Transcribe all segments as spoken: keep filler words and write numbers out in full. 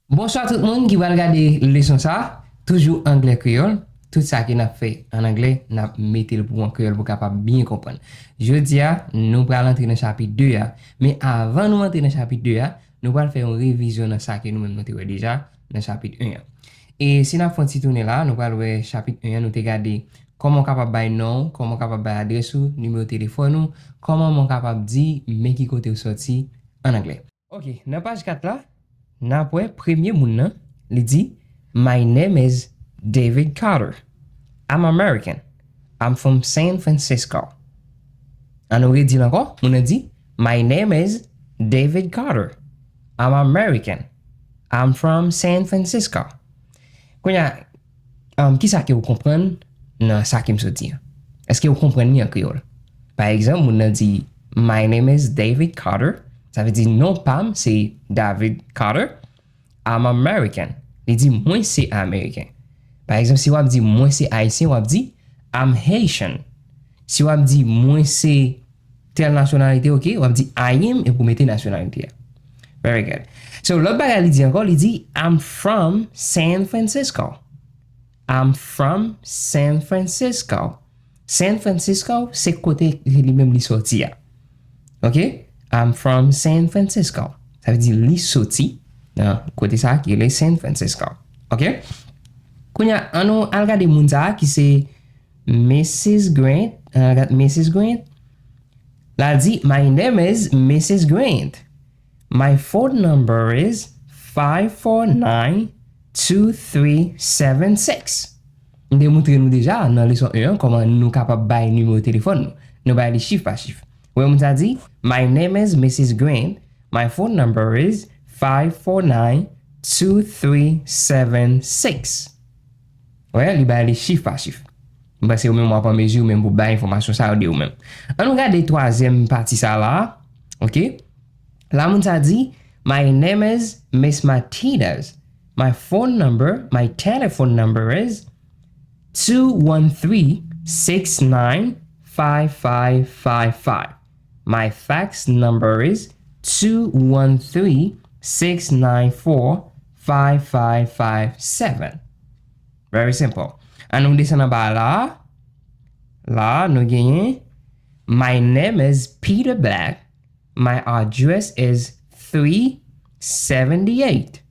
Bonswa tout moun ki pral gade leson sa, toujou anglè kreyòl. Tout sa ke n ap fè an anglè, n ap mete l pou an kreyòl pou kapab byen konprann. Jodi a, nou pral antre nan chapit de a. Men avan nou antre nan chapit de a, nou pral fè yon revizyon nan sa ke nou menm nou te wè deja nan chapit en an. E si n ap fè yon ti tounen la, nou pral wè chapit en an, nou te gade kòman w kapab bay non w, kòman w kapab bay adrès ou, nimewo telefòn ou, kòman w kapab di men ki kote w sòti an anglè. Ok, nan paj kat la, n ap wè premye moun nan, li di, "My name is David Carter. I'm American. I'm from San Francisco." An nou redi l ankò, moun nan di, "My name is David Carter. I'm American. I'm from San Francisco." Kounye a, um, kisa ke w konprann nan sa ke m sot di an? Èske w konprann li an kreyòl? Pa egzanp, moun nan di, "My name is David Carter." Sa vle di non pa m se David Carter. "I'm American." Li di mwen se Ameriken. Pa egzanp, si w ap di mwen se Ayisyen, w ap di, "I'm Haitian." Si w ap di mwen se tèl nasyonalite, ok, w ap di "I am" epi w mete nasyonalite a. Very good. So, lòt bagay li di ankò, li di, "I'm from San Francisco." "I'm from San Francisco." San Francisco se kote li menm li sòti a. Ok? "I'm from San Francisco." Sa vle di li soti nan kote sa a ki rele San Francisco. Ok? Kounye a, an nou al gade moun sa a ki se Missus Grant. An nou al gade Missus Grant. La di, "My name is Missus Grant. My phone number is five four nine two three seven six." M te montre nou deja nan leson en an kòman nou kapab bay nimewo telefòn nou. Nou bay li chif pa chif. Wè moun sa di, "My name is Missus Grant. My phone number is five four nine two three seven six." Wè, li bay li chif pa chif. M panse ou menm w ap an mezi ou menm pou bay enfòmasyon sa yo de ou menm. An nou gade twazyèm pati sa la. Ok? La moun sa di, "My name is Miss Martinez. My phone number, my telephone number is two one three six nine five five five five. My fax number is two one three six nine four five five five seven." Very simple. An nou desann anba la. La, nou genyen, "My name is Peter Black. My address is three seventy-eight."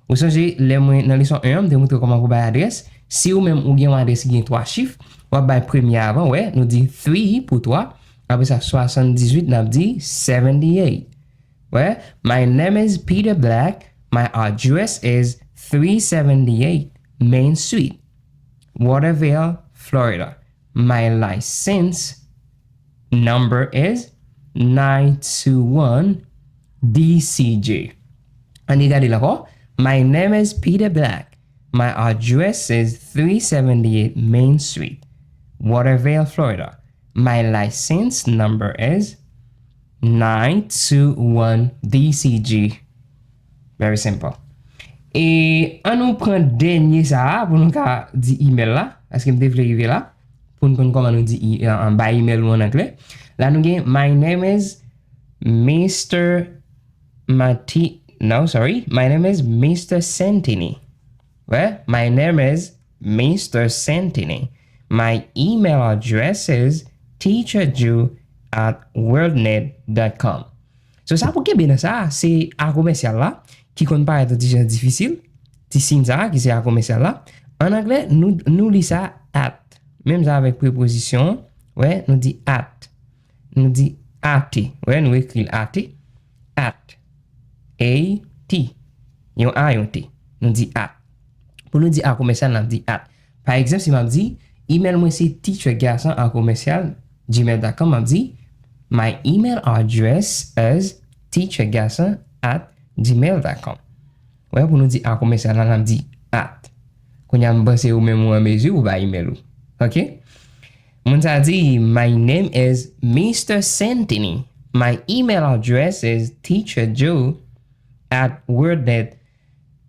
Ou sonje, lè mwen nan leson en an, m te montre kòman pou bay adrès. Si ou menm ou gen yon adrès ki gen twa chif, w ap bay premye a avan, wè, nou di three pou twa, apre sa swasanndizuit, n ap di seventy-eight. Wè, "My name is Peter Black. My address is three seventy-eight Main Street, Lauderdale, Florida. My license number is nine two one D C J." Ann gade l ankò. "My name is Peter Black. My address is three seventy-eight Main Street, Lauderdale, Florida. My license number is nine two one D C J." Very simple. E an nou pran dènye sa a pou nou ka di email la, paske m te vle rive la, pou n konn kòman nou di e- an- an- bay email ou an anglè. La nou gen, "My name is Mister Mati-, no, sorry. My name is Mister Santini." Wè, "My name is Mister Santini. My email address is teacher Joe at worldnet dot com." So, sa pou kenbe nan sa a, se a komèsyal la, ki konn parèt yon ti jan difisil, ti siy sa a, ki se a komèsyal la. An anglè, nou, nou li sa at. Menm jan avèk prepozisyon, wè, nou di at. Nou di at. Wè, nou ekri l at. At. A T. Yon A, yon T. Nou di at. Pou nou di a komèsyal, n ap di at. Pa egzanp, si m ap di, email mwen se teacher garçon a komèsyal gmail dot com, m ap di, "My email address is teacher garçon at gmail dot com." Wè, pou nou di a komèsyal la, n ap di at. Kounye a, m panse ou menm ou an mezi pou bay email ou. Ok? Moun sa di, "My name is Mister Santini. My email address is teacher Joe at worldnet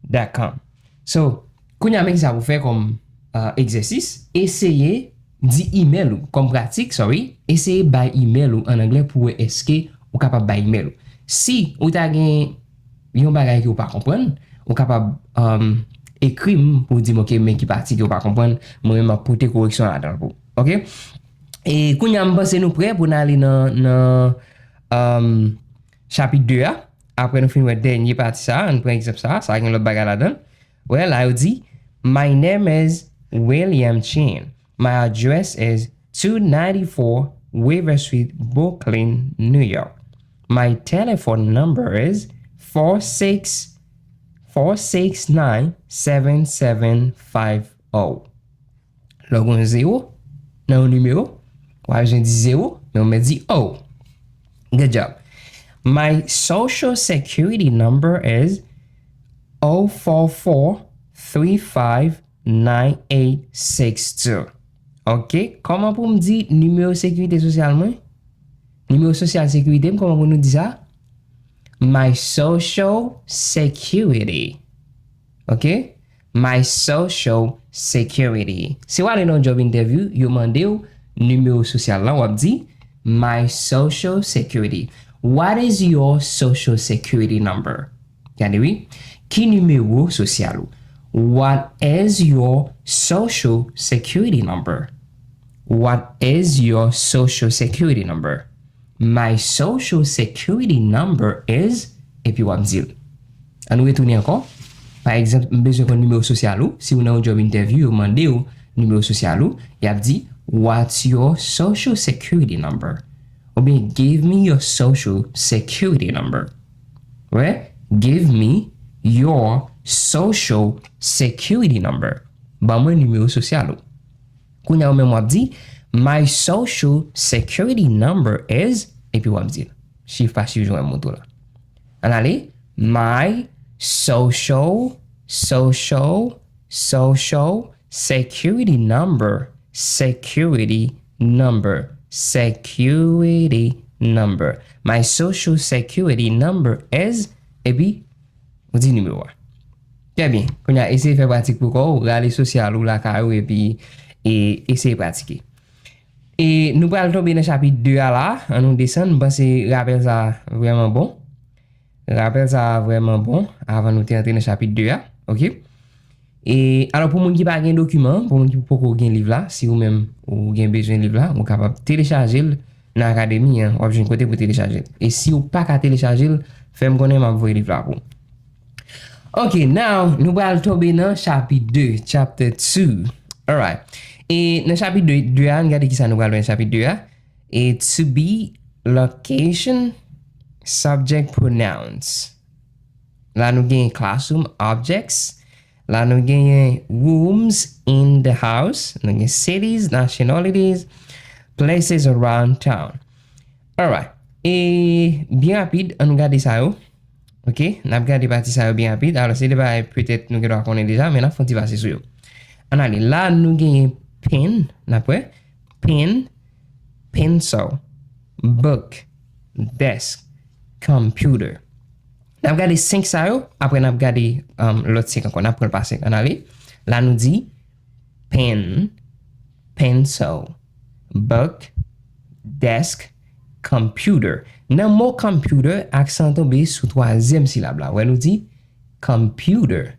dot com." So, kounye a, men ki sa pou fè kòm, uh, egzèsis. Eseye di email ou. Kòm pratik, sorry. Eseye bay email ou an anglè pou wè èske ou kapab bay email ou. Si ou ta gen yon bagay ke w pa konprann, ou kapab, um, ekri m pou w di m, "Ok, men ki pati ke w pa konprann, mwen menm m ap pote koreksyon ladan l pou w." Ok? E kounye a, m panse nou prè pou n ale nan, nan, um, chapit de a. Apre nou fin wè dènye pati sa a, ann pran egzanp sa a, sa a gen lòt bagay ladan l. Wè, la yo di, "My name is William Chin. My address is two ninety-four Weaver Street, Brooklyn, New York. My telephone number is four six, four six nine, seven seven five oh." Lè w gen yon zewo nan yon nimewo, w ap jwenn di zewo, men w mèt di oh. Good job. "My social security number is oh four four three five nine eight six two." Ok, kòman pou m di nimewo sekirite sosyal mwen? Nimewo sosyal sekirite m, kòman pou nou di sa? "My social security." Ok? "My social security." Si w ale nan job interview, yo mande w nimewo sosyal la, w ap di, "My social security." "What is your social security number?" Gade wi. Ki nimewo sosyal ou? "What is your social security number?" "What is your social security number?" "My social security number is," epi w ap di l. Ann retounen ankò. Pa egzanp, m bezwen konn nimewo sosyal ou. Si w nan yon job interview, yo mande w nimewo sosyal ou, y ap di, "What's your social security number?" Oubyen, "Give me your social security number." Wè, "Give me your social security number." Ban mwen nimewo sosyal ou. Kounye a ou menm w ap di, "My social security number is," epi w ap di l. Chif pa chif, jwenn moto la. Ann ale, "My social, social, social security number, security number, security number. My social security number is," epi ou di nimewo a. Trè byen. Kounye a, eseye fè pratik pou kò w, rale sosyal ou lakay ou epi e, eseye pratike. E nou pral tonbe nan chapit de a la. Ann nou desann. M panse rapèl sa a vrèman bon. Rapèl sa a vrèman bon avan nou te antre nan chapit de a. Ok? E, alò, pou moun ki pa gen dokiman, pou moun ki poko gen liv la, si ou menm ou gen bezwen liv la, ou kapab telechaje l nan akademi an, w ap jwenn kote pou telechaje l. E si ou pa ka telechaje l, fè m konnen, m ap voye liv la pou ou. Ok, now, nou pral tonbe nan chapit de, chapter two. Alright. E nan chapit de, de a, ann gade kisa nou pral wè nan chapit de a. E to be, location, subject, pronouns. La nou gen classroom, objects. La nou genyen rooms in the house. Nou gen cities, nationalities, places around town. Alright. E byen rapid, ann nou gade sa yo. Ok, n ap gade pati sa yo byen rapid. Alò, se de bagay petèt nou gen dwa konnen deja, men n ap fè yon ti pase sou yo. Ann ale, la nou genyen pen, n ap wè. Pen, pencil, book, desk, computer. N ap gade senk sa yo, apre n ap gade, um, lòt senk ankò. N ap pran l pa senk. Ann ale. La nou di pen, pencil, book, desk, computer. Nan mo computer, aksan an tonbe sou twazyèm silab la. Wè nou di computer,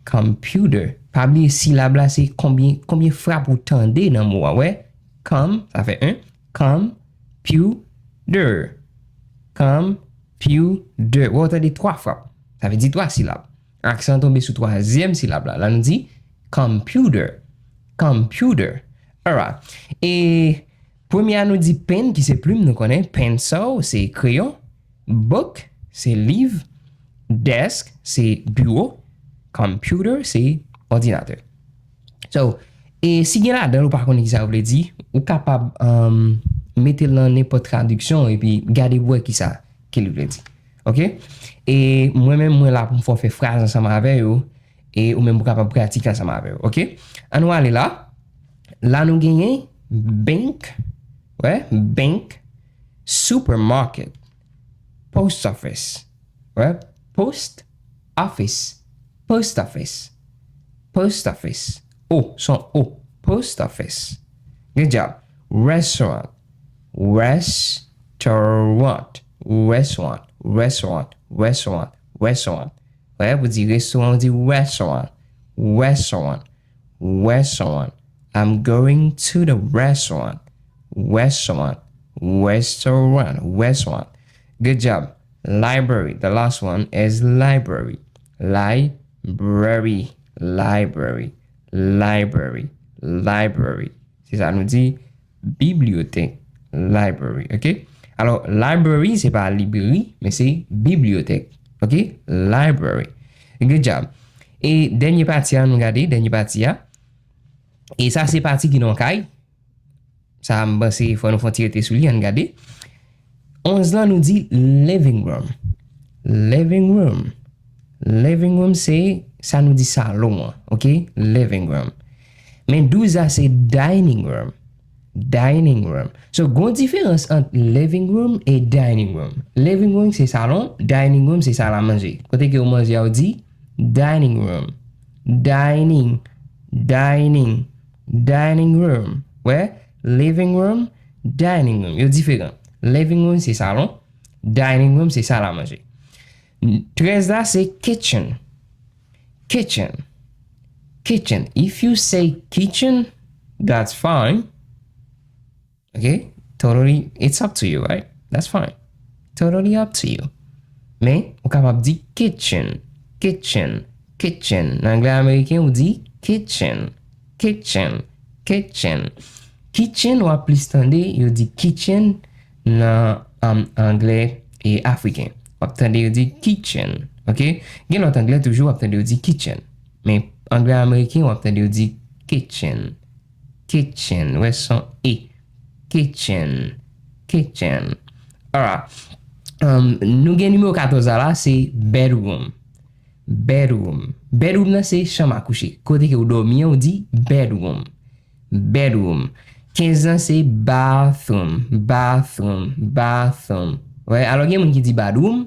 computer. Pa bliye silab la se konbyen, konbyen frap ou tande nan mo a. Wè, com, sa fè en, com, pu, der. Com, pu, der. Wè, ou tande twa frap. Sa vle di twa silab. Aksan an tonbe sou twazyèm silab la. La nou di computer. Computer. Alright. E premye a nou di pen, ki se plim, nou konnen. Pencil, se kreyon. Book, se liv. Desk, se biwo. Computer, se òdinatè. So, e si gen ladan l ou pa konnen kisa yo vle di, ou kapab, um, mete l nan nenpòt tradiksyon epi gade pou wè kisa ke li vle di. Ok? E mwen menm, mwen la pou m fè w fè fraz ansanm avè yo, e ou menm ou kapab pratike ansanm avè yo. Ok? Ann nou ale la. La nou genyen bank, wè, bank, supermarket, post office, wè, post office, post office, post office. O, son O, post office. Good job. Restaurant, restaurant, restaurant, restaurant, restaurant, Restaurant. Wè, pou di restoran, ou di restaurant. Restaurant. Restaurant. I'm going to the restaurant. Restaurant. Restaurant. Restaurant. Good job. Library. The last one is library. Library. Library. Library. Library. Se sa nou di bibliyotèk. Library. Ok? Alò, library, se pa libreri, men se bibliyotèk. Ok? Library. Good job. E dènye pati a, nou gade, dènye pati a. E sa, se pati ki nan kay. Sa, m panse, fò nou fè yon ti rete sou li, ann gade. Onz lan, nou di living room. Living room. Living room, se sa nou di salon an, ok? Living room. Men douz la, se dining room. Dining room. So, gon diferans ant living room e dining room. Living room, se salon, dining room, se sal a manje. Kote ke yo manje a, yo di dining room. Dining, dining, dining room. Wè, living room, dining room. Yo diferan. Living room, se salon. Dining room, se sal a manje. Trèz la, se kitchen. Kitchen. Kitchen. If you say kitchen, that's fine. Ok? Totally, it's up to you, right? That's fine. Totally up to you. Men, ou kapab di kitchen, kitchen, kitchen. Nan anglè ameriken, ou di kitchen, kitchen, kitchen. Kitchen, w ap plis tande, yo di kitchen nan, um, anglè e afriken. W ap tande yo di kitchen, ok? Gen lòt anglè toujou, w ap tande yo di kitchen. Men anglè ameriken, w ap tande yo di kitchen. Kitchen, wè son E. Kitchen. Kitchen. Alright. Um, nou gen nimewo katòz la, la, se bedroom. Bedroom. Bedroom nan se chanm a kouche. Kote ke ou dòmi an, ou di bedroom. Bedroom. Kenz lan se bathroom. Bathroom. Bathroom. Wè, alò gen moun ki di badroom.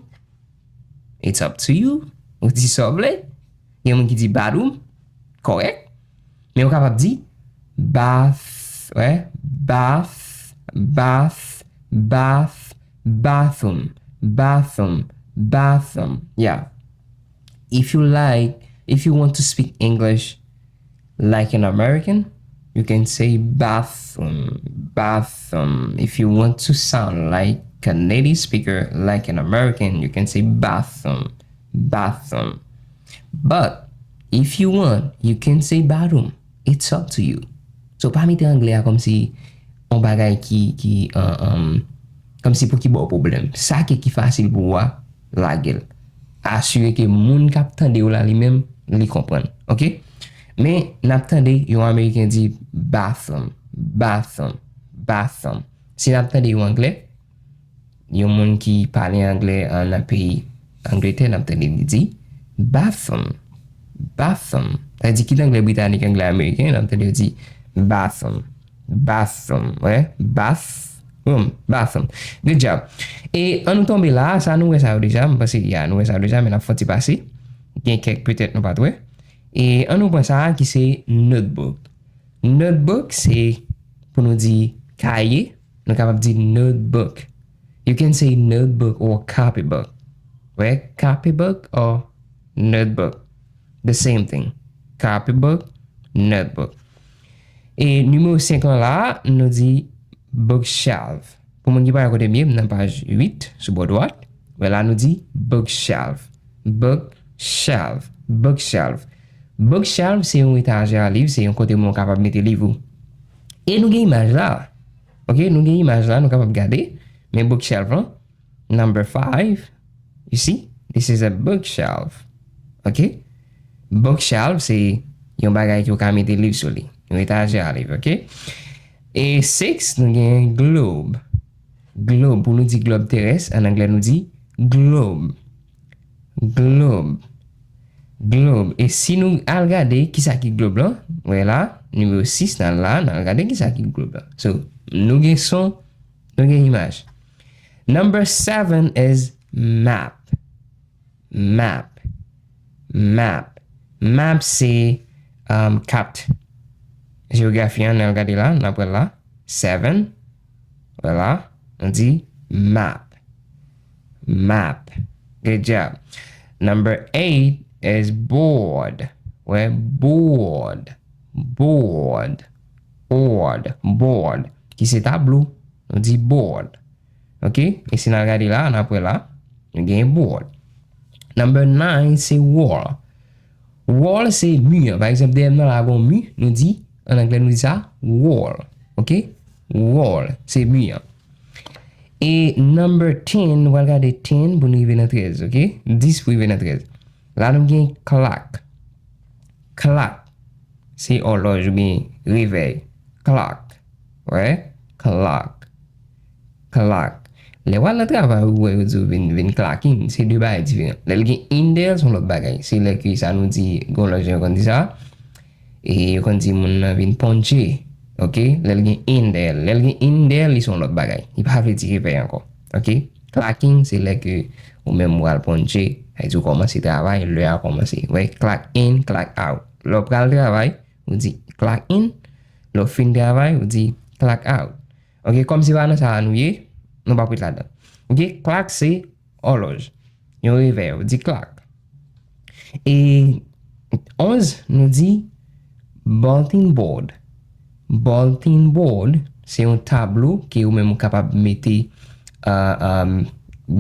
It's up to you. Ou di sa w vle. Gen moun ki di badroom. Kòrèk. Men ou kapab di bath, wè, bath, bath, bath, bathroom, bathroom, bathroom. Yeah. If you like, if you want to speak English like an American, you can say bathroom, bathroom. If you want to sound like a native speaker, like an American, you can say bathroom, bathroom. But if you want, you can say badum. It's up to you. So, pa mete anglè a kòmsi yon bagay ki, ki, uh, um, kòmsi pou ki ba w pwoblèm. Sa ki, ki fasil pou ou a, lage l. Asire ke moun k ap tande w la li menm, li konprann. Ok? Men, n ap tande yon Ameriken di bathroom, bathroom, bathroom. Si n ap tande yon Anglè, yon moun ki pale anglè an nan peyi Angletè, n ap tande li di bathroom, bathroom. Sa vle di kit anglè britanik, anglè ameriken, n ap tande yo di bathroom, bathroom, wè, bathroom, bathroom. Good job. E ann nou tonbe la, sa nou wè sa yo deja, m panse, ya, nou wè sa yo deja, men n ap fè yon ti pase. Gen kèk petèt nou pa t wè. E ann nou pran sa a ki se notebook. Notebook se pou nou di kaye, nou kapab di notebook. You can say notebook or copybook. Wè, copybook or notebook. The same thing. Copybook, notebook. E nimewo senk lan la, nou di bookshelf. Pou moun ki pa wè kote m ye, m nan paj uit, sou bò dwat. Wè la, nou di bookshelf. Bookshelf. Bookshelf. Bookshelf se yon etajè a liv, se yon kote moun kapab mete liv ou. E nou gen imaj la. Ok, nou gen imaj la, nou kapab gade. Men bookshelf lan, number five, you see, this is a bookshelf. Ok? Bookshelf se yon bagay ki ou ka mete liv sou li. Yon etajè a liv, ok? E six, nou gen globe. Globe, pou nou di glòb terès, an anglè nou di globe. Globe. Globe. E si nou al gade kisa ki globe lan, wè la, nimewo six nan la, n al gade kisa ki globe lan. So, nou gen son, nou gen imaj. Number seven is map. Map. Map. Map se, um, kat. Jewografi an, n al gade la, n ap wè l la. Seven. Wè la, nou di map. Map. Good job. Number eight is board. Wè, board. Board. Board. Board. Ki se tablo. Nou di board. Ok? E si n al gade la, n ap wè la. Nou gen board. Number nine se wall. Wall se mi an. Pa egzanp, dèyè m nan la gon mi, nou di, an anglè nou di sa, wall. Ok? Wall, se mi an. E number ten, nou pral gade ten pou nou rive nan trèz, ok? Dis pou rive nan trèz. La nou gen clock. Clock. Se òlòj oubyen revèy. Clock. Wè? Clock. Clock. Lè w al nan travay, ou wè yo di w vin, vin clock in. Se de bagay diferan. Lè l gen in dèyè l, se yon lòt bagay. Se lè ke sa nou di, gen yon lòt jan yo konn di sa. E yo konn di moun nan vin ponche. Ok? Lè l gen in dèyè l. Lè l gen in dèyè l, li se yon lòt bagay. Li pa vle di revèy ankò. Ok? Clock in, se lè ke ou menm ou al ponche. Sa vle di ou kòmanse travay, lè a kòmanse. Wè, clock in, clock out. Lè w pral travay, ou di clock in. Lè w fin travay, ou di clock out. Ok, kòm se pa nan sa a nou ye, nou p ap ret ladan. Ok, clock se òlòj. Yon revèy, ou di clock. E onz, nou di bulletin board. Bulletin board, se yon tablo ke ou menm ou kapab mete, uh, um,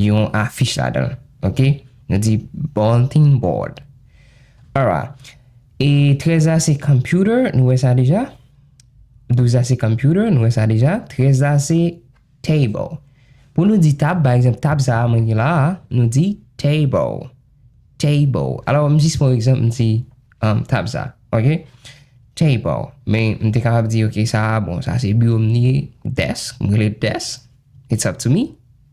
yon afich ladan l. Ok? Nou di bulletin board. Alright. E trèz la se computer, nou wè sa deja. Douz la se computer, nou wè sa deja. Trèz la se table. Pou nou di tab, pa egzanp, tab sa a mwen gen la a, nou di table. Table. Alò, m jis pran egzanp, m di, um, tab sa. Ok? Table. Men, m te kapab di, ok, sa a, bon, sa se biwo m li, desk. M rele desk. It's up to me.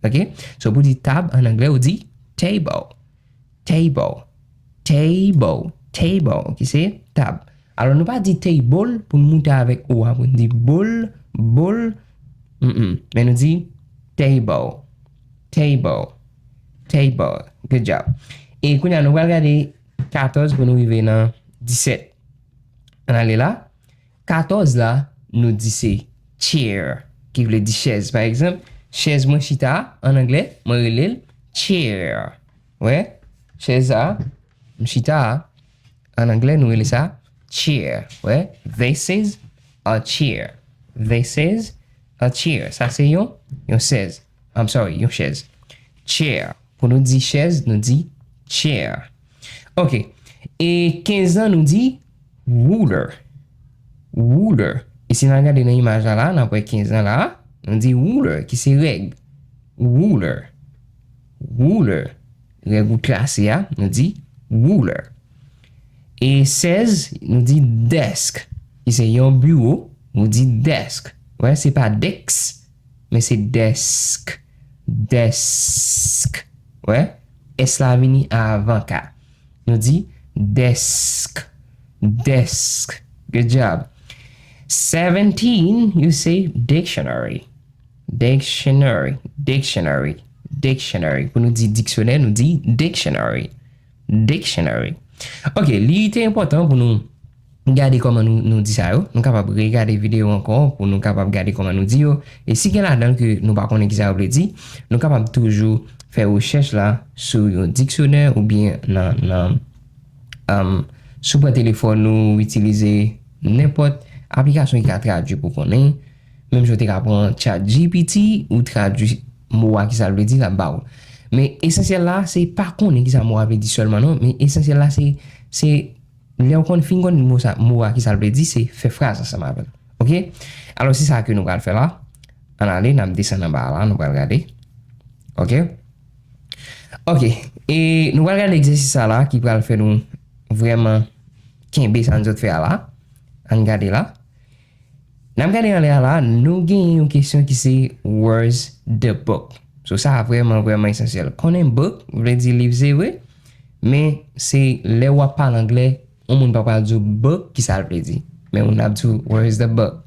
Ok? So, pou di tab, an anglè, ou di table. Table. Table. Table. Ki se tab. Alò, nou pa di table pou n moute avèk o a, pou n di bol, bol. Mm-mm. Men nou di table. Table. Table. Good job. E kounye a, nou pral gade katòz pou nou rive nan disèt. Ann ale la. Katòz la, nou di se chair, ki vle di chèz. Pa egzanp, chèz mwen chita a, an anglè, mwen rele l chair. Wè, chèz sa a, m chita a, an anglè, nou rele sa chair. Wè, this is a chair. This is a chair. Sa se yon, yon chèz. I'm sorry, yon chèz. Chair. Pou nou di chèz, nou di chair. Ok. E kenz lan, nou di ruler. Ruler. E si n al gade nan imaj la, la, n ap wè kenz lan la, nou di ruler, ki se règ. Ruler. Ruler. Règ ou trase a, nou di ruler. E sèz, nou di desk, ki se yon biwo, nou di desk. Wè, se pa desk, men se desk. Desk. Wè, S la vini avan K. Nou di desk. Desk. Good job. Seventeen, you say dictionary. Dictionary. Dictionary. Dictionary. Pou nou di diksyonè, nou di dictionary. Dictionary. Ok, li te enpòtan pou nou gade kòman nou, nou di sa yo. Nou kapab regade videyo ankò pou nou kapab gade kòman nou di yo. E si gen ladan l ke nou pa konnen ki sa yo vle di, nou kapab toujou fè rechèch la sou yon diksyonè oubyen nan, nan, um, si w pran telefòn ou itilize nenpòt aplikasyon ki ka tradui pou konnen, menm jan w te ka pran ChatGPT ou tradui mo a ki sa l vle di, l ap ba w. Men esansyèl la, se pa konnen ki sa mo a vle di sèlman non, men esansyèl la, se, se lè w konn fin konn mo sa, mo a ki sa l vle di, se fè fraz ansanm avè l. Ok? Alò, se sa ke nou pral fè la. Ann ale, n ap desann anba a la, nou pral gade. Ok? Ok. E nou pral gade egzèsis sa la ki pral fè nou vrèman kenbe sa n sot fè a la. Ann gade la. N ap gade anlè a la, nou gen yon kesyon ki se where's the book? So sa a vrèman, vrèman esansyèl. Konnen book vle di liv, se vre, men se lè w ap pale anglè, yon moun pa pral di w book, ki sa l vle di. Men moun ap di w, where's the book?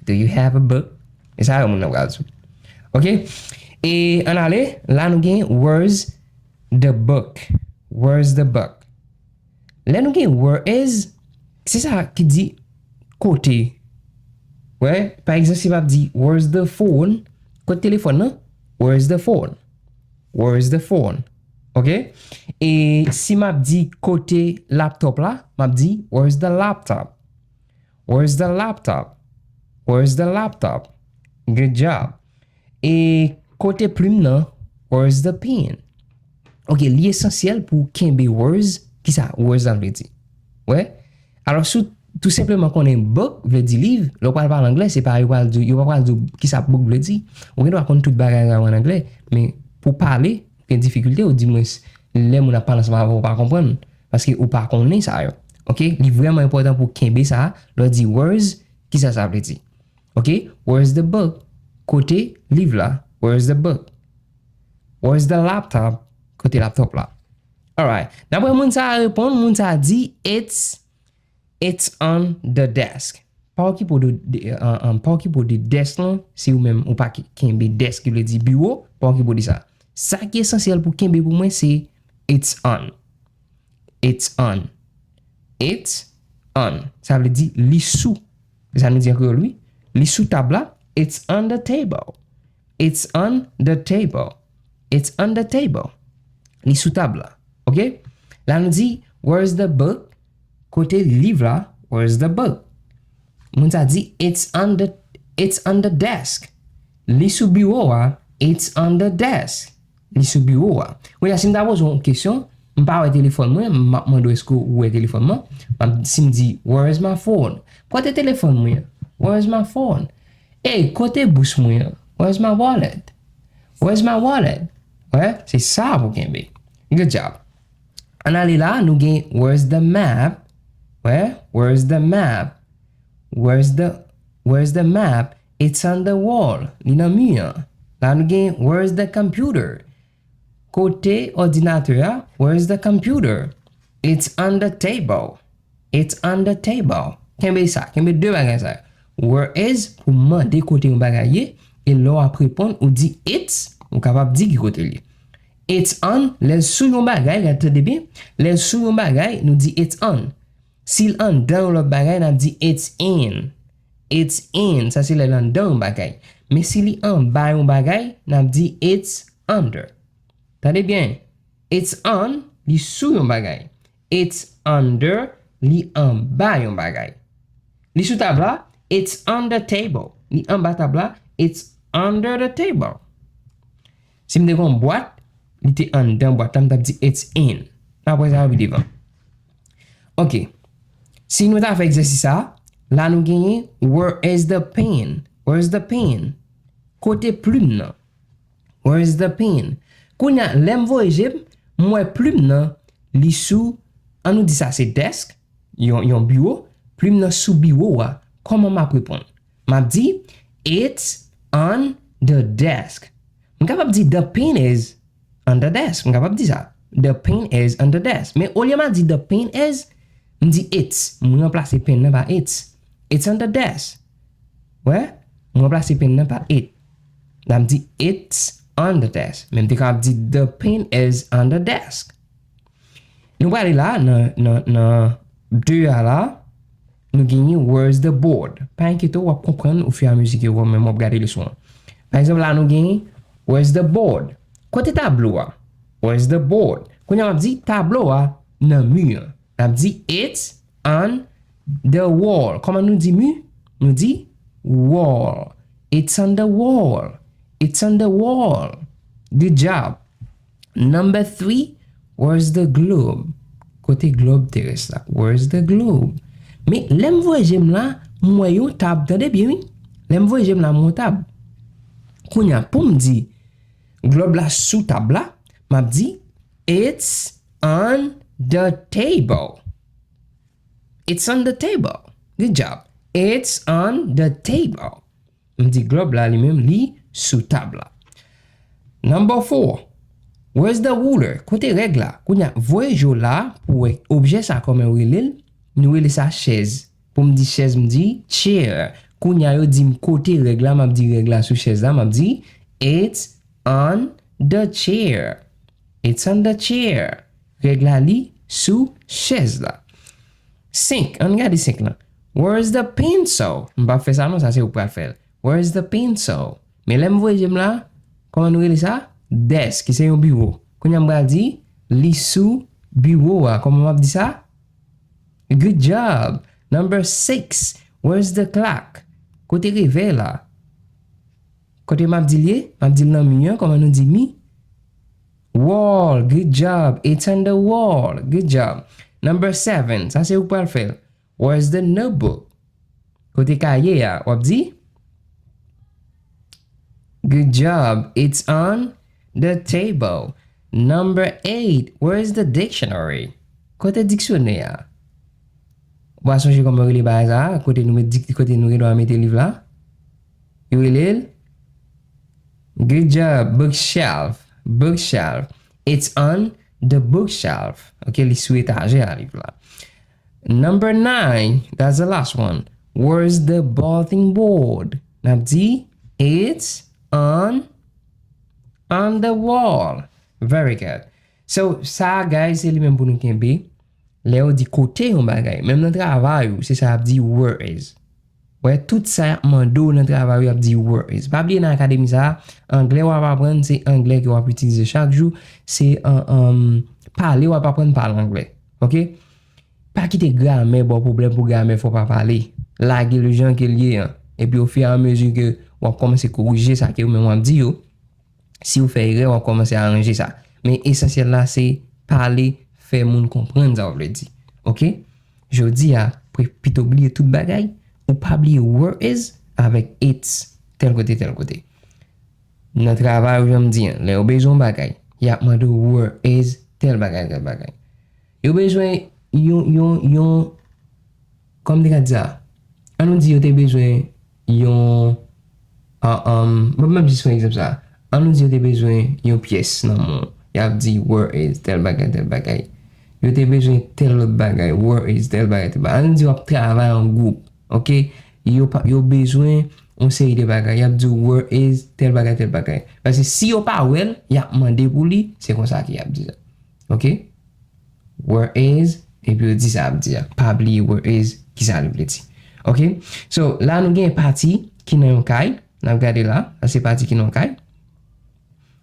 Do you have a book? E sa yon moun nan pral di w. Ok? E ann ale, la nou gen where's the book? Where's the book? Lè nou gen where is, se sa ki di kote. Wè, pa egzanp, si m ap di, where's the phone? Kot telefòn nan? Where's the phone? Where's the phone? Ok? E si m ap di kote laptop la, m ap di, "Where's the laptop? Where's the laptop? Where's the laptop?" Good job. E kote plim nan? "Where's the pen?" Ok, li esansyèl pou kenbe where's. Kisa where's la vle di? Wè? Alò, si w tou senpleman konnen book vle di liv, lè w pral pale anglè, se pa yo pral di, yo pa pral di w kisa book vle di. Ou gen dwa konn tout bagay la an anglè, men pou pale, ou gen difikilte, ou di mwens lè moun ap pale ansanm avè w, ou pa konprann, paske ou pa konnen sa yo. Ok? Li vrèman enpòtan pou w kenbe sa, lè w di where's, kisa sa vle di? Ok? Where's the book? Kote liv la? Where's the book? Where's the laptop? Kote laptop la? Alright. Daprè moun sa a reponn, moun sa a di, "It's, it's on the desk." Pa okipe w de, de, uh, um, pa okipe w de desk lan, si ou menm ou pa ki- kenbe desk ki vle di biwo, pa okipe w de sa. Sa ki esansyèl pou kenbe pou mwen se it's on. It's on. It's on. Sa vle di li sou. Se sa nou di an kreyòl, wi. Li sou tab la. It's on the table. It's on the table. It's on the table. Li sou tab la. Ok? La nou di, "Where's the book?" Kote liv la? Where's the book? Moun sa di, "It's on the, it's on the desk." Li sou biwo a. It's on the desk. Li sou biwo a. Kounye a, si m ta poze w yon kesyon, m pa wè telefòn mwen, m ap mande w èske w wè telefòn mwen. M ap, si m di, "Where's my phone?" Kote telefòn mwen? "Where's my phone?" Ey, kote bous mwen an? "Where's my wallet? Where's my wallet?" Wè, se sa pou kenbe. Good job. Ann ale la, nou gen where's the map? Wè, where's the map? Where's the, where's the map? It's on the wall. Li nan mi an. La nou gen where's the computer? Kote òdinatè a? Where's the computer? It's on the table. It's on the table. Kenbe sa, kenbe de bagay sa yo. Where is pou mande kote yon bagay ye, e lè w ap reponn, ou di it's, ou kapab di ki kote l ye. It's on, lè l sou yon bagay, gade tande byen, lè l sou yon bagay, nou di it's on. Si l anndan yon lòt bagay, n ap di it's in. It's in, sa se lè l anndan yon bagay. Men si li anba yon bagay, n ap di it's under. Tande byen, it's on, li sou yon bagay. It's under, li anba yon bagay. Li sou tab la, it's on the table. Li anba tab la, it's under the table. Si m te gen yon bwat, li te anndan bwat la, m t ap di it's in. Apre sa, pi devan. Ok. Si nou ta fè egzèsis sa, la nou genyen, where is the pen? Where is the pen? Kote plim nan? Where is the pen? Kounye a, lè m voye je m, m wè plim nan, li sou, an nou di sa se desk, yon, yon biwo, plim nan sou biwo a. Kòman m ap reponn? M ap di, it's on the desk. M kapab di, the pen is on the desk. M kapab di sa. The pen is on the desk. Men olye m a di, the pen is, m di it's. M ranplase pen nan pa it's. It's on the desk. Wè? M ranplase pen nan pa it. La m di, it's on the desk. Men m te kapab di, the pen is on the desk. Nou prale la, nan, nan, nan de a la, nou genyen where's the board. Pa enkyete w, w ap konprann ofiramizi ke w menm w ap gade leson an. Pa egzanp, la nou genyen where's the board? Kote tablo a? Where's the board? Kounye a m ap di tablo a nan mi an. N ap di it's on the wall. Kòman nou di mi? Nou di wall. It's on the wall. It's on the wall. Good job. Number three, where's the globe? Kote glòb terès la? Where's the globe? Men lè m voye je m la, m wè yon tab, tande byen wi. Lè m voye je m la, m wè yon tab. Kounye a, pou m di glòb la sou tab la, m ap di, it's on the table. It's on the table. Good job. It's on the table. M di glòb la li menm li sou tab la. Number four. Where's the ruler? Kote règ la? Kounye a, voye je w la pou wè objè sa kòman yo rele l. Nou rele sa chèz. Pou m di chèz, m di chair. Kounye a, yo di m kote règ la, m ap di règ la sou chèz la, m ap di it's on the chair. It's on the chair. Règ la li sou chèz la. Senk, ann gade senk lan. Where's the pencil? M p ap fè sa non, sa se ou k pral fè l. Where's the pencil? Men lè m voye je m la, kòman nou rele sa? Desk, ki se yon biwo. Kounye a m pral di, Li sou biwo a. Kòman m ap di sa? Good job. Number six. Where's the clock? Kote revè la? Kote m ap di l ye? M ap di l nan mi an. Kòman nou di mi? Wall. Good job. It's on the wall. Good job. Number seven. Sa se ou k pral fè l. Where's the notebook? Kote kaye a? W ap di? Good job. It's on the table. Number eight. Where's the dictionary? Kote diksyonè a? Ou pa sonje kòman yo rele bagay sa a? Kote nou met dik-, kote nou gen dwa mete liv la? Yo rele l Good job. Bookshelf. Bookshelf. It's on the bookshelf. Ok, li sou etajè a liv la. Number nine, that's the last one. Where's the bulletin board? N ap di, it's on, on the wall. Very good. So, sa, guys, se li menm pou nou kenbe. Lè yo di kote yon bagay, menm nan travay ou, se sa y ap di where is. Wè, tout sa y ap mande w nan travay ou, y ap di where is. Pa bliye nan akademi sa a, anglè w ap aprann, se anglè ke w ap itilize chak jou, se an, an, pale w ap aprann pale anglè. Ok? Pa kite gramè ba w pwoblèm pou gramè fò w pa pale. Lage l jan ke l ye an. Epi ofiramezi ke w ap kòmanse korije sa ke ou menm w ap di yo, si w fè erè, w ap kòmanse aranje sa. Men esansyèl la, se pale, fè moun konprann sa w vle di. Ok? Jodi a, pre-, pito bliye tout bagay, ou pa bliye where is avèk it's, tèl kote, tèl kote. Nan travay ou, jan m di an, lè yo bezwen yon bagay, y ap mande w where is tèl bagay, tèl bagay. Yo bezwen yon, yon, yon, kòman m te ka di sa? An nou di yo te bezwen yon, ah, um, bon, menm jis yon egzanp sa. An nou di yo te bezwen yon pyès nan men w. Y ap di, where is tèl bagay, tèl bagay. Yo te bezwen tèl lòt bagay, where is tèl bagay, tèl bagay. An nou di w ap travay an gwoup, ok? Yo pa, yo bezwen yon seri de bagay. Y ap di w, where is tèl bagay, tèl bagay. Paske si yo pa wè l, y ap mande pou li, se konsa ke y ap di sa. Ok? Where is, epi yo di sa y ap di a. Pa bliye where is, kisa li vle di. Ok? So, la nou gen pati ki nan yon kay. N ap gade la. Sa se pati ki nan yon kay.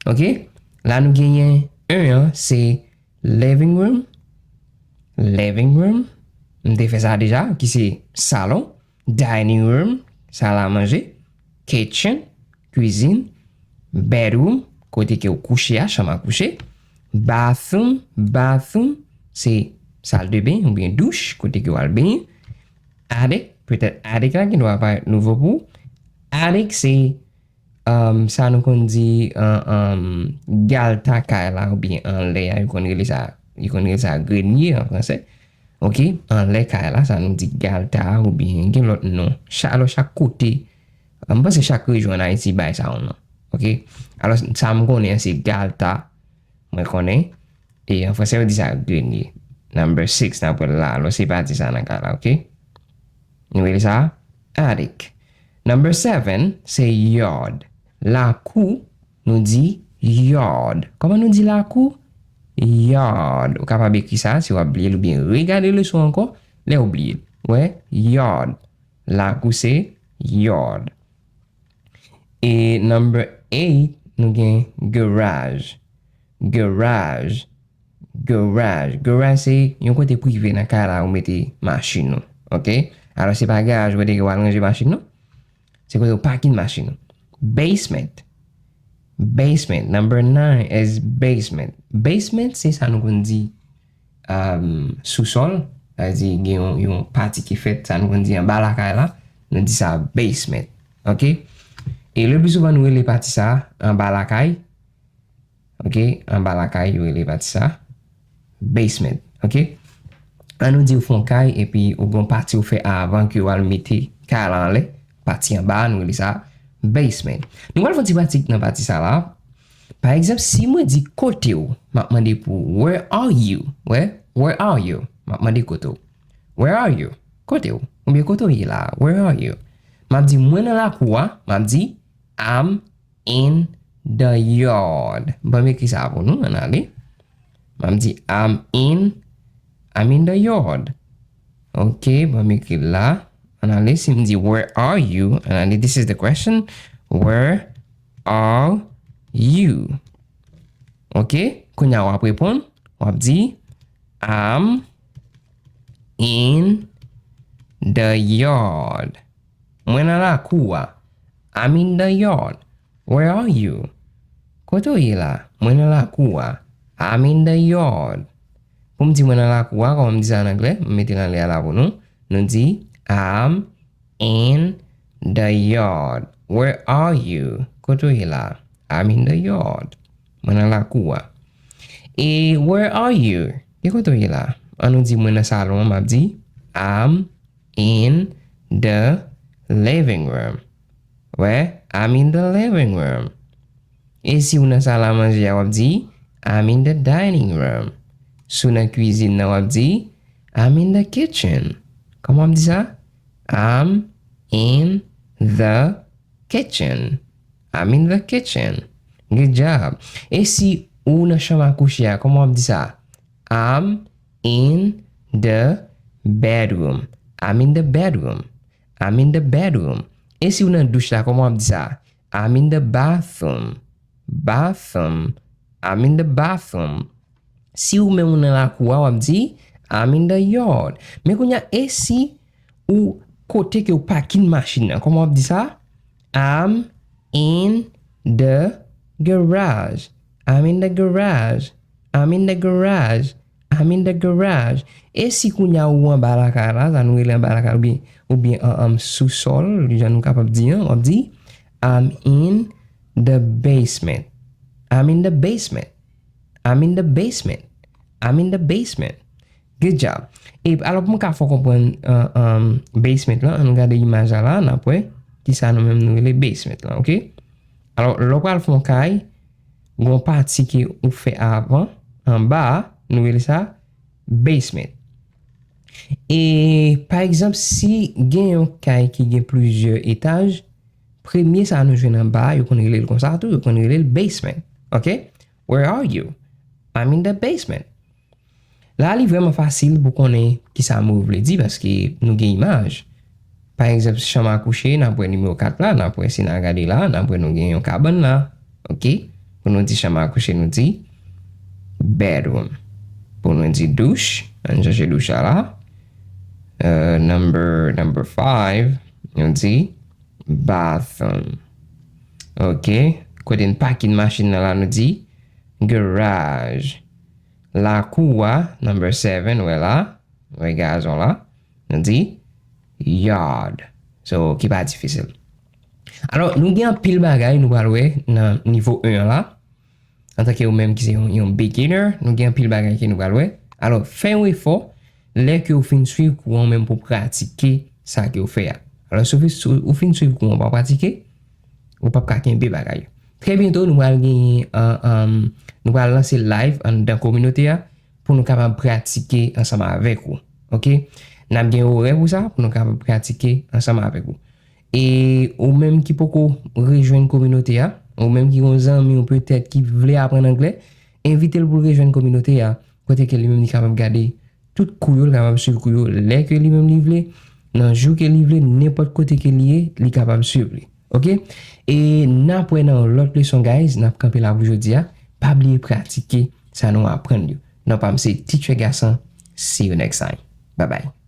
Ok? La nou genyen en an, se living room. Living room. M te fè sa deja, ki se salon. Dining room, sal a manje. Kitchen, kwizin. Bedroom, kote ke w kouche a, chanm a kouche. Bathroom, bathroom, se sal de ben oubyen douch, kote ke w al benyen. Attic, petèt attic la gen dwa parèt nouvo pou ou. Attic se, um, sa nou konn di, uh, um, galta kay la oubyen anlè a, yo konn rele sa, yo konn rele sa grenye an fransè. Ok, anlè kay la, sa nou di galta oubyen gen lòt non. Chak, alò, chak kote, m panse chak rejyon ann Ayiti bay sa yon non. Ok, alò, sa m konnen an se galta, mwen konnen. E an fransè, yo di sa grenye. Number six, n ap wè l la, alò, se pati sa nan kay la, ok? Nou rele sa attic. Number seven, se yard. Lakou, nou di yard. Kòman nou di lakou? Yard. Ou kapab ekri sa si w ap bliye l oubyen regade leson ankò lè w bliye l. Wè, yard. Lakou se yard. E number eight, nou gen garaj. Garaj. Garaj. Garaj se yon kote prive nan kay la ou mete machin ou. Ok? Alò, se pa garaj ou mete ke w al ranje machin ou. Se kote w pakin machin ou. Basement. Basement. Number nine is basement. Basement se sa nou konn di, um, sousòl. Sa vle di gen yon, yon pati ki fèt, sa nou konn di anba lakay la. Nou di sa basement. Ok? E le pli souvan nou rele pati sa anba lakay. Ok, anba lakay, yo rele pati sa basement. Ok? An nou di ou fè yon kay, epi ou gen yon pati ou fè avan ke w al mete kay la anlè, pati anba a, nou rele sa basement. Nou pral fè yon ti pratik nan pati sa la. Pa egzanp, si mwen di kote w, m ap mande pou where are you? Wè, where are you? M ap mande kote w. Where are you? Kote w? Oubyen kote w ye la? Where are you? M ap di mwen nan lakou a, m ap di I'm in the yard. Ban m ekri sa pou nou, ann ale. Ban m di, I'm in, I'm in the yard. Ok, ban m ekri la. Ann ale, si m di, where are you? Ann ale, this is the question. Where are you? Ok, kounye a w ap reponn. W ap di, I'm in the yard. Mwen nan lakou a. I'm in the yard. Where are you? Kote w ye la? Mwen nan lakou a. I'm in the yard. Pou m di mwen nan lakou a, kòman m di sa an anglè? M mete l anlè a la pou nou. Nou di, I'm in the yard. Where are you? Kote w ye la? I'm in the yard. Mwen nan lakou a. E where are you? E kote w ye la? An nou di mwen nan salon an, m ap di, I'm in the living room. Wè, I'm in the living room. E si w nan sal a manje a, w ap di, I'm in the dining room. Si w nan kwizin nan, w ap di, I'm in the kitchen. Kòman w ap di sa? I'm in the kitchen. I'm in the kitchen. Good job. E si ou nan chanm a kouche a, kòman w ap di sa? I'm in the bedroom. I'm in the bedroom. I'm in the bedroom. E si w nan douch la, kòman w ap di sa? I'm in the bathroom. Bathroom. I'm in the bathroom. Si ou menm ou nan lakou a, w ap di, I'm in the yard. Men kounye a, e si ou kote ke ou pakin machin nan, kòman w ap di sa? I'm in the garage. I'm in the garage. I'm in the garage. I'm in the garage. E si kounye a ou anba lakay la, sa nou rele anba lakay oubyen, oubyen an, an sousòl, jan nou kapab di an, w ap di, I'm in the basement. I'm in the basement. I'm in the basement. I'm in the basement. Good job. E alò pou m ka fè w konprann, uh, um, basement lan, ann gade imaj la la, n ap wè kisa nou menm nou rele basement lan, oke? Alò, lè w pral fè yon kay, gon pati ke ou fè avan, anba a, nou rele sa basement. E pa egzanp, si gen yon kay ki gen plizyè etaj, premye sa nou jwenn anba a, yo konn rele l konsa tou, yo konn rele l basement. Oke? Where are you? I'm in the basement. La, li vrèman fasil pou konnen kisa mo yo vle di, paske nou gen imaj. Pa egzanp, chanm a kouche, n ap wè nimewo kat la, n ap wè si n a gade la, n ap wè nou gen yon kabann la. Oke? Pou nou di chanm a kouche, nou di bedroom. Pou nou di douch, ann chèche douch la la. Uh, number, number five, nou di bathroom. Oke? Kote n pakin machin nan la, nou di garage. Lakou a, number seven, wè la, wè gazon la, nou di yard. So, ki pa difisil. Alò, nou gen anpil bagay nou pral wè nan nivo en an la. Antanke ou menm ki se yon, yon beginner, nou gen anpil bagay ke nou pral wè. Alò, fè yon efò, lè ke ou fin swiv kou an menm pou pratike sa ke ou fè a. Alò, si ou fin, si ou fin swiv kou an pa pratike, ou p ap ka kenbe bagay yo. Trè byento, nou pral genyen, uh, um, nou pral lanse live anndan kominote a pou nou kapab pratike ansanm avèk ou. Oke? N ap gen orè pou sa, pou nou kapab pratike ansanm avèk ou. E ou menm ki poko rejwenn kominote a, ou menm ki gon zanmi ou petèt ki vle aprann anglè, envite l pou l rejwenn kominote a, kote ke li menm li kapab gade tout kou yo, li kapab swiv kou yo lè ke li menm li vle, nan jou ke li vle, nenpòt kote ke li ye, li kapab swiv li. Oke? E n ap wè nan yon lòt leson, guys, n ap kanpe la pou jodi a. Pa bliye pratike sa nou aprann yo. Non pa m se Teacher Gason. See you next time. Bye bye.